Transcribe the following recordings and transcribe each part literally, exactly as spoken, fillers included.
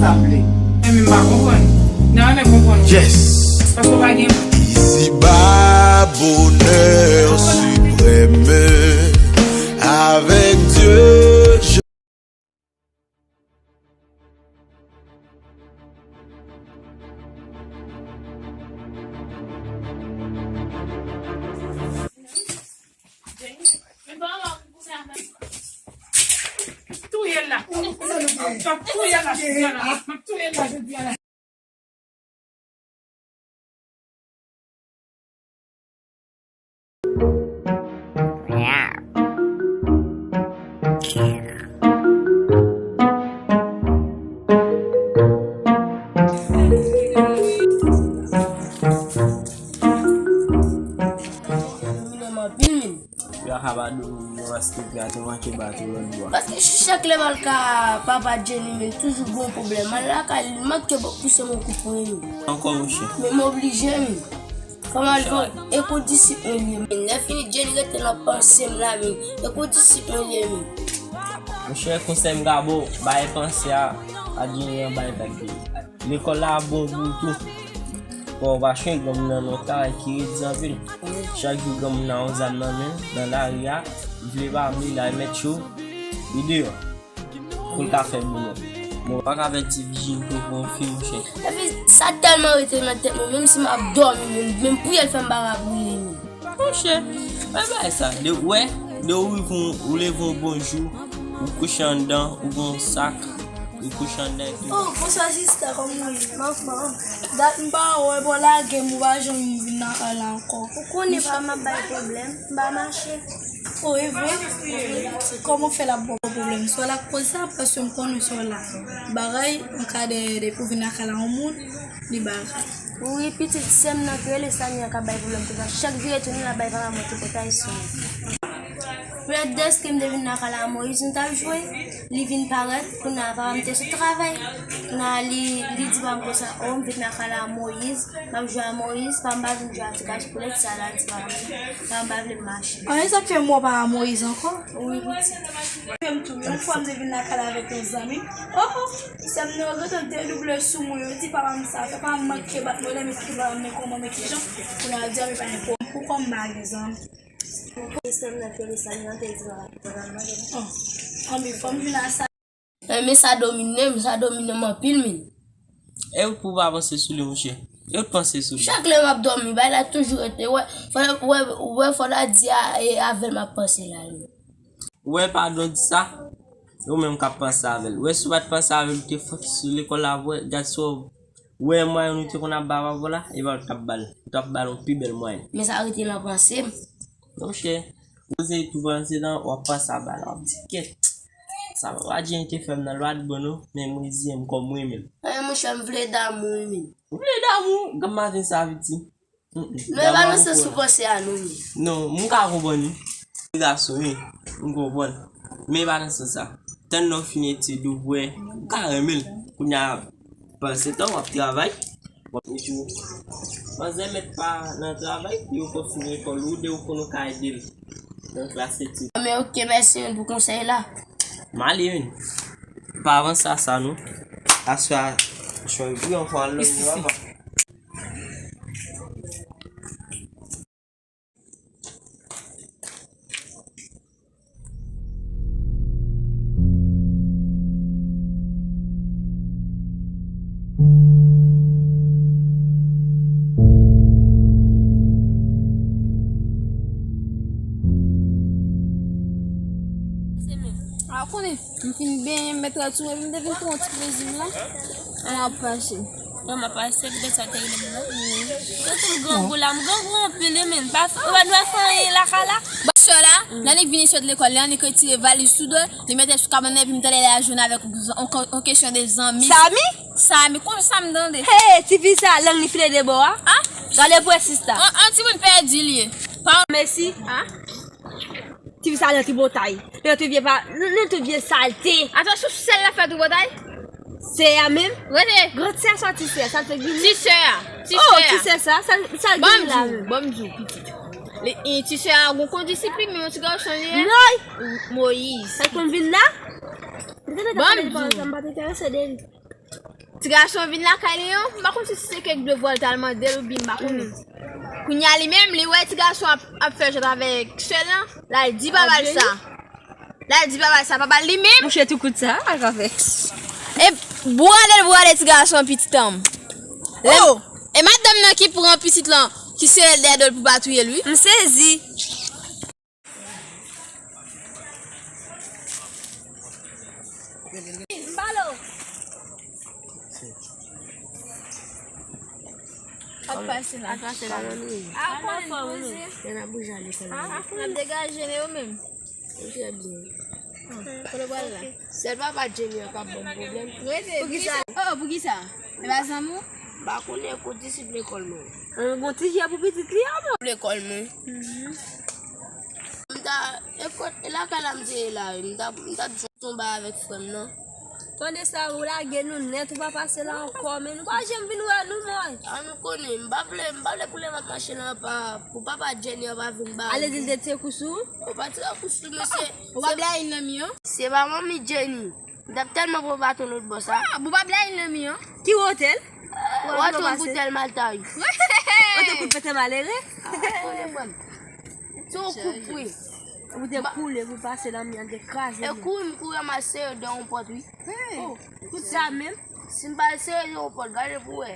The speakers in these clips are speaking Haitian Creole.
Sa vle. Mwen menm m pa konprann. Nan renmen konprann. Yes. Paske w pa gen. Ici-bas, bonheur suprême, avec Dieu, je Touye l la. Touye l la, jodi a la. M ap touye l la, jodi a la. Yo, a ka ba dou, yo, paske pi a te manke bat ou lòt bò. Paske chak lè m al ka papa Jenny, men toujou gon pwoblèm. M al lakay li, m manke pouse m yon kout pwen, men. Ankò, monchè. Men m oblije, men. Fò m al jwenn, e kondisip mwen li ye, men. Lè fini, Jenny rete nan panse m la, men. E kondisip mwen li ye, men. Monchè, konsèy m ka ba w, bay panse a, a Jenny an, bay tèt li. Lekòl la bon pou ou tou. Bon, ou pa chonje granmoun nan non, travay ki redi anpil. Chak jou granmoun nan yon zam nan men l, nan lari a, vle pa vle, l al mèt cho, li deyò. Pou l ka fè bonè. Bon, ou pa ka fè ti vijin pou pran fi, monchè. Epi, sa tèlman rete nan tèt mwen, menm si m ap dòmi, menm, menm priyè l fè m pa ka priye, menm. Monchè, pa bay sa. De, wè, de ou rive yon, ou leve yon bon jou, ou kouche anndan, ou gen yon sak, ou kouche anndan epi. Oh, bonswa sista, kòman w ye? M anfòm. Dat m pa wè, bon, lage m, ou pa janm vin lakay la ankò. Ou konnen pa m ap bay pwoblèm, m pa mache. Oh, e vre? Kòman w fè l ap ba w pwoblèm? Sa w la k koz sa, paske m konnen sa w la. Bagay, an ka de, depi w vin lakay la, yon moun, li bagay. Wi, pitit sè m nan ki rele Sania k ap bay pwoblèm konsa. Chak vire tounen l ap bay papa m yon ti pòtay sou. Pètèt dèske m te vin lakay la a Moyiz, nou t ap jwe. Li vin parèt, kounye a papa m te sot travay. Kounye a li, li di papa m konsa, o, m vin lakay la a Moyiz, m ap jwe a Moyiz, papa m pa vin jwe a ti kach poulèt sa la, di papa m. Papa m pa vle m mache. An, e sa k fè m wè w pa a Moyiz ankò? Wi, pitit. Menm tou, yon fwa m te vin lakay la avèk yon zanmi. Oh, oh, sè m nan yo gentan dedouble sou mwen, yo di papa m sa, fè papa m manke bat mwen, lè m esplike papa m men kòman, men kijan, kounye a l di a, men pa gen pwoblèm, poukò m pa gen zanmi? Sè m nan fè li sa, li antre di papa m, papa m manke. Oh, anben, fò m vin a sa. Eh, men sa domine m, sa domine m anpil, men. E ou pou pa panse sou li, monchè. E ou panse sou li. Chak lè m ap dòmi, bay la toujou rete, wè, fò, wè, wè, fò la di a, e avè l m ap panse la, men. Ou wè, padon di sa, ou menm k ap panse avè l. Ou wè, si w pa t panse avè l, ou te fòk sou lekòl la, wè, gad sa w wè, mwayen nou te konn ap ba papa la, e pa ou t ap ba l. Ou t ap ba l yon pi bèl mwayen. Men sa rete nan panse m. Monchè, poze tou panse nan, w ap panse a ba l, w ap di, kèt. Sa papa Jenny te fè m nan, l pa t bon non, men mwen di m kòm mwen menm. Anyen, monchè, m vle damou, wi, men. Ou vle damou? Granm maten sa, piti. Mm, mm. Non, e pa nan sans ou panse a non, men. Non, m ka konprann wi. Gason wi, m konprann. Men e pa nan sans sa. Tann lè w fin etid ou wè, ou ka renmen l. Kounye a, pandan se tan w ap travay, w ap etid. Manzè mèt pa nan travay, pou yo kontinye lekòl ou, de ou konn ou ka ede l nan klas etid. Men oke, mèsi wi pou konsèy la. M ale wi. Pa avanse a sa non. Aswè a, chonj wi, anfwa lòt jou avan. A konnen, m fin benyen, m mèt rad sou mwen, m te vin pran yon ti plezi m la. An ap pase. Bon, m ap pase, poutèt sa te rele m nan. Kote m grangou la, m grangou anpil wi, men. Pa f-, ou pa dwe fè anyen lakay la. Sè la, lè li vini sot lekòl, li annik retire valiz sou do, li mete sou kabann nan, epi m tande li al jwenn avèk on, on kesyon de zanmi. Sami? Sami, konsa m tande. Hey, ti fi sa, lang li file de bò a. A? Gade pwè sista. An, an timoun pèdi li ye. Pa mesi. A? Ti fi sa nan ti botay. Nan ti vye pa, nan, nan ti vye salte. Atansyon, sou sèl la fè ti botay. Sè a menm? Rete. Gran sè a sòti sè, sa l te gini. Ti sè a. Ti sè a. Oh, ti sè sa, sa, sa l gini la menm. Ban m di w, ban m di w, pitit. Li, e, ti sè a gon kondisiplin, men yon ti gason li ye. Noy! Moyiz. Sa l konn vin la? Ban m di w. M pa t enterese de li. Ti gason vin lakay li an, m pa konn si se kèk devwa l t al mande l oubyen m pa konnen. Kounye a li menm, li wè ti gason ap, ap fè jwèt avèk sè l lan, l al di papa l sa. L al di papa l sa, papa l li menm. Mouche tou kout sa, al ka fè. E bwale l bwale ti gason pitit an. Lè, e madanm nan ki pran pitit lan, ki sere l dèyè do l pou pa touye l wi. M sezi. Ap pase la. Ap pase la. Ap pase la. N ap degaje yo menm. Kote w pral la? Sèl papa Jenny an k ap ban m pwoblèm. Poukisa? Oh, poukisa? E pa zanmi w? M pa konnen, kou disip lekòl mwen. An gon ti jè pou pitit li an, mwen. Lekòl mwen. M ta, e kot, e lakay la m te ye la, wi. M ta, m ta di yon bagay avèk frè m nan. Tande sa, ou lage nou nèt, ou pa pase la ankò, men nou pa janm vin wè nou, mwen. A nou konnen, m pa vle, m pa vle pou lè m ap mache la, pa, pou papa Jenny an pa vin ba. Ale di l te tire kou sou ou? Ou pa tire kou sou, mesye. Ou pa blayi nan mi an? Se pa manmi Jenny. M t ap tèlman pran baton lòt bò sa. Ah, bon, pa blayi nan mi an. Ki wote l? Wote yon boutèl malta wi. Wote kout pete malere. Ah, konnen frè m. Se yon kout wi. Ou te koule pou pase nan mi an, te kraze. E kouri, m kouri ranmase yo de yon pòt wi. Hey, kout sa menm. Si m pa al sere de yon pòt, gade pou wè.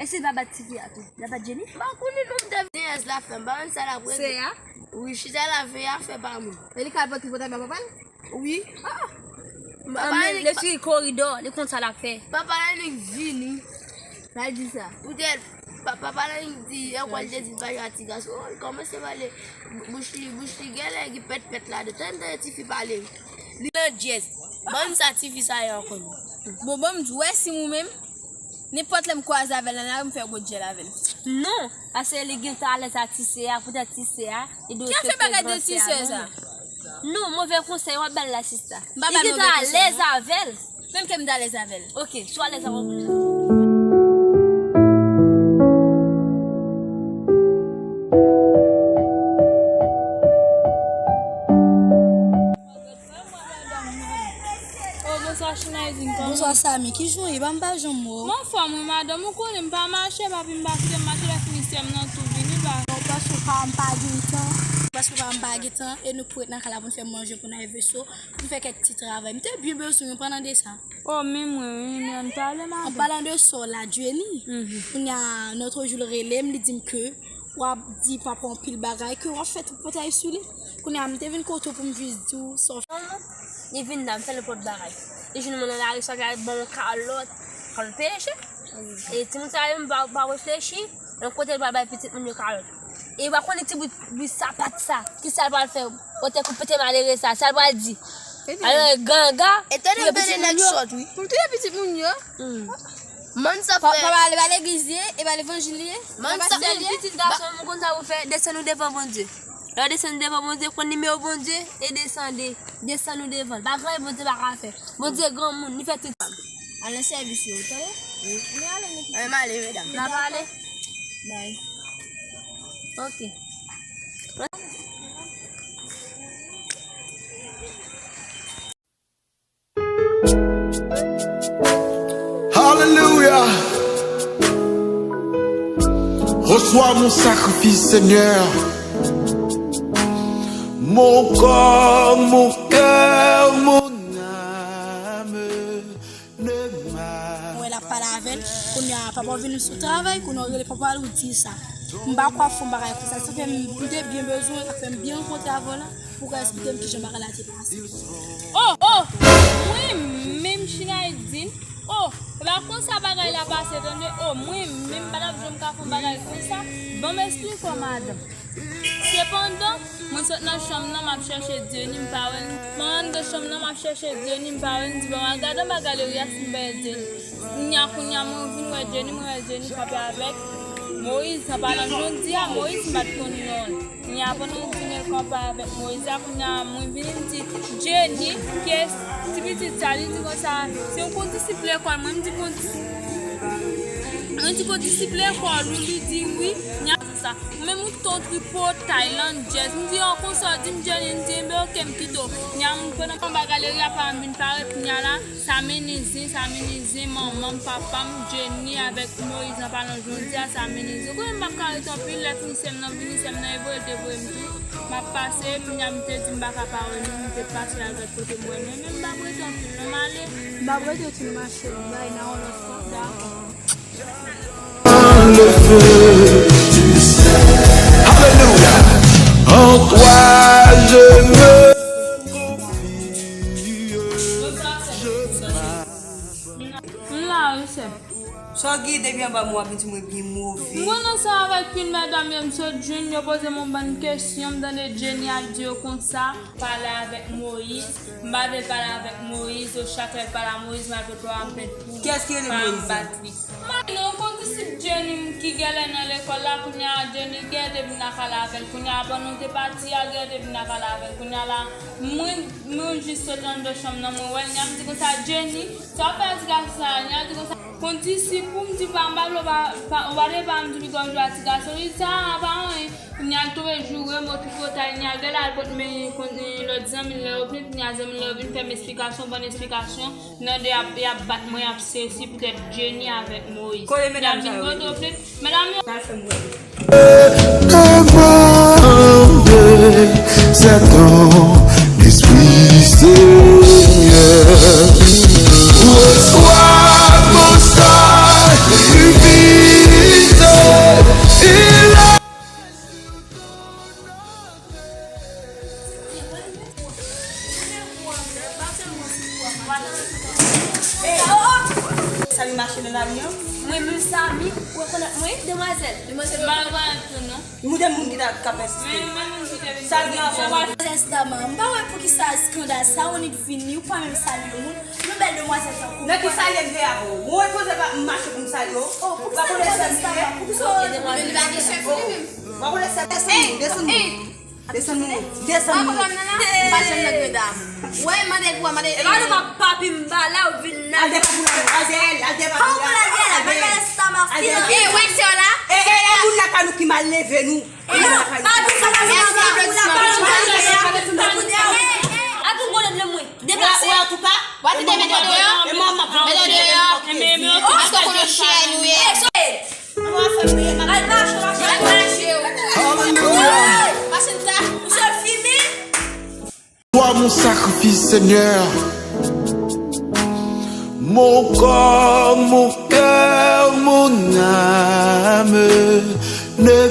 Èske l pa bat tifi a tou? L ap bat Jenny? M pa konnen non, m te vin yès la fè m pa konn sa l ap regle. Sè a? Wi, chita la veye afè pa moun. E li ka al pote pòtay ba papa l? Wi. Ah! Papa l annik sou koridò, li konn sa l ap fè. Papa l annik vini. Sa l di sa. Poutèt, pa- papa l annik di, e kwè l te di l pa jwe ak ti gason. Oh, li kòmanse pale. Bouch li, bouch li genlè gen pèt pèt ladan. Tann, tann tifi pale. Li nan djèz. Ban m sa tifi sa ye ankò non. Bon, ban m di w, wè si ou menm. Nenpòt lè m kwaze avè l nan lari, m fè gwo djèl avè l. Non, paske li gentan alèz ak ti sè a, poutèt ti sè a, li dwe fè bagay de ti sè sa. Non, move konsèy w ap ba l la, sista. M pa ba l move konsèy. Li gentan alèz avè l. Menm ke m t alèz avè l. Ok, si w alèz avè l. Oh, bonswa, Chinaydin, kòman? Bonswa, Samy. Kijan w ye? Ba m pa janm wè w. M anfòm, wi, madanm. Ou konnen m pa mache, papi m pa kite m mache, lè fini sè m nan tou vini la. Bon, paske pa m pa gen tan. Paske pa m pa gen tan, e nou pou ret nan kay la pou n fè manje, pou n al veso, pou n fè kèk ti travay. M te byen bezwen w pandan de sa. Oh, men mwen, wi, men ann pale, madanm. An palan de sa, la, Jenny, kounye a, lòt jou, l rele m, li di m ke w ap di papa w anpil bagay, ke w ap fè tripotay sou li. Kounye a, m te vin kote w pou m jis di w sa w fè. Li vin la, m fè nenpòt bagay. Li jwenn mwen nan lari, sa l al ban yon kalòt, kalòt peche. E timoun sa yo, m pa, pa reflechi, nan kote l pral bay pitit moun yo kalòt. E w pa konnen ti bout, bout sapat sa, ki sa l pral fè, kote kou pete malere sa, sa l pral di. Alò, ganga, e tande, tande nèg sòt, wi. Pou l touye pitit moun yo. Mann sa fè. Pa, pa, pa legliz li ye, e pa levanjil li ye. Mann sa fè. Pitit gason, m konn sa pou fè, desann ou devan Bondye. Lè w desann devan Bondye, konn nimewo Bondye, e desann, desann ou devan. Pa gen anyen Bondye pa ka fè. Bondye granmoun, li fè tout. Al nan sèvis yo, tande? Wi. Ann ale, Niki. Ann ale, medam. N ap ale. Bay. Ok. Hallelujah. Reçois mon sacrifice, Seigneur. Mon corps, mon cœur, mon âme ne m'a- Wè, l ap pale avè l. Kounye a, papa w vin sou travay, kounye a, w rele papa l, ou di sa. M pa kwè w ap fè yon bagay konsa. Sa fè m, m te byen bezwen w, sa fè m byen rankontre avè w la. Pou w ka eksplike m kijan bagay la te pase. Oh, oh, mwen menm Chinaydin. Oh, e pa konsa bagay la pase, tande. Oh, mwen menm pa t ap janm ka fè yon bagay konsa. Ban m eksplike w, madanm. Sepandan, mwen sot nan chanm nan, m ap chèche Jenny, m pa wè l. Mwen rann nan chanm nan, m ap chèche Jenny, m pa wè l. M di, bon, m al gade anba galeri a si m pa wè Jenny. Kounye a, kounye a, mwen vin wè Jenny, mwen wè Jenny kanpe avèk Moyiz, an palan jodi a, Moyiz, m pa t konn non l. Kounye a, pandan l di m l kanpe avèk Moyiz la, kounye a, mwen vini, m di, Jenny, kiyès ti pitit sa? Li di konsa, se yon kondisip lekòl mwen, m di, kondisip. Mwen di kondisip lekòl ou, li di wi, nya sa. Ou menm ou t on tripotay landjèz. M di, o, konsa w di m Jenny, m di, enben oke, m kite w. Nya m pran nan anba galeri a, pa m vin parèt, nya la, sa mennen zen, sa mennen zen, manman m, papa m, Jenny avèk Moyiz nan pa nan jodi a, sa mennen zen. Konnen m p ap ka ret anpil, lè fini sè m nan vini, sè m nan e voye l te voye m tou. M ap pase, kounya m te di m pa ka pa wè nou, m te pase al gad kote m wè nou. Men m p ap rete anpil non, m ale. M p ap rete ti mache, bay nan yon lòt kòb, dakò. Dans le feu du ciel. Alléluia. En toi je me confie. Je marche. M la wi, sè. Sa w gen depi anba mwen w ap vin di mwen byen move. M konn ansanm avèk pil medam yo, m sot jwenn yo poze m yon bann kesyon, m tande Jenny ap di yo konsa, pale avèk Moyiz, m pa vle pale avèk Moyiz, o chak lè l pale a Moyiz, m al pot pwa m pèd pou li. Kiyès ki rele Moyiz la? Pa m bat li. Mwen non, kondisip Jenny m ki genlè nan lekòl la, kounya Jenny genlè te vin la pale avè l, kounya pandan w te pati a, genlè te vin la pale avè l, kounya la, mwen, mwen jis sot anndan chanm nan, mwen wè l, nya m di konsa, Jenny, sa w ap fè a ti gason sa a? Nya di konsa, kondisip pou m di pa m pa vle w pa, pa, ou pa dwe pa m di piga w jwe a ti gason, li di sa a pa anyen. Kounya l tonbe joure m o tripotay, nya genlè al pot men kon, eh, lòt zanmi l lè yo vin, kounya zanmi l lè yo vin fè m esplikasyon, bann esplikasyon, nan de y ap, y ap bat mwen, y ap sezi poutèt Jenny avèk Moyiz. Kote medam sa yo? Nya vin kote w plen, medam yo. N al fè m wè. Demande, c'est ton esprit, Seigneur. Reçois mon sacrifice. Il a Sa li mache nan lari an? Mwen menm Samy, ou rekonèt mwen, demwazèl? Demwazèl. M pa rekonèt tou non. Ou de moun ki ta, k ap ensiste. Men, men moun ki te vin. Sa l gen anfè? Demwazèl Stama, m pa wè poukisa eskandal sa ou annik vini, ou pa menm salye moun. Yon bèl demwazèl tankou ou. Nan ki salye m fè avè w? Ou repoze pa m mache pou m salye w? Oh, poukisa demwazèl Stama? Poukisa ou... Li pa gen chèf li menm. Ou pa konnen sè, desann nou, desann nou. Desann nou, desann nou. Pa janm nan grenn dam. Wè, mande pou mande. E pa nou pa papi m pa la ou vin nan. Al de papi la, al de, al de papi la. Al de, al de, al de. E wè sè w la. E, e, e moun lakay nou ki mal leve nou. E non, pa di sa la, pa di sa la. A tou bonèt nan mwen. Deplase. Wè, wè, antouka. Wè, te mete w deyò. E mwen, m ap mete w deyò. Èske w konnen chè nou ye? Al mache, mache, mache. Al mache. Alelouya. Mache sa. Ou sot fini? Toi, mon sacrifice, Seigneur. Mon corps, mon cœur, mon âme ne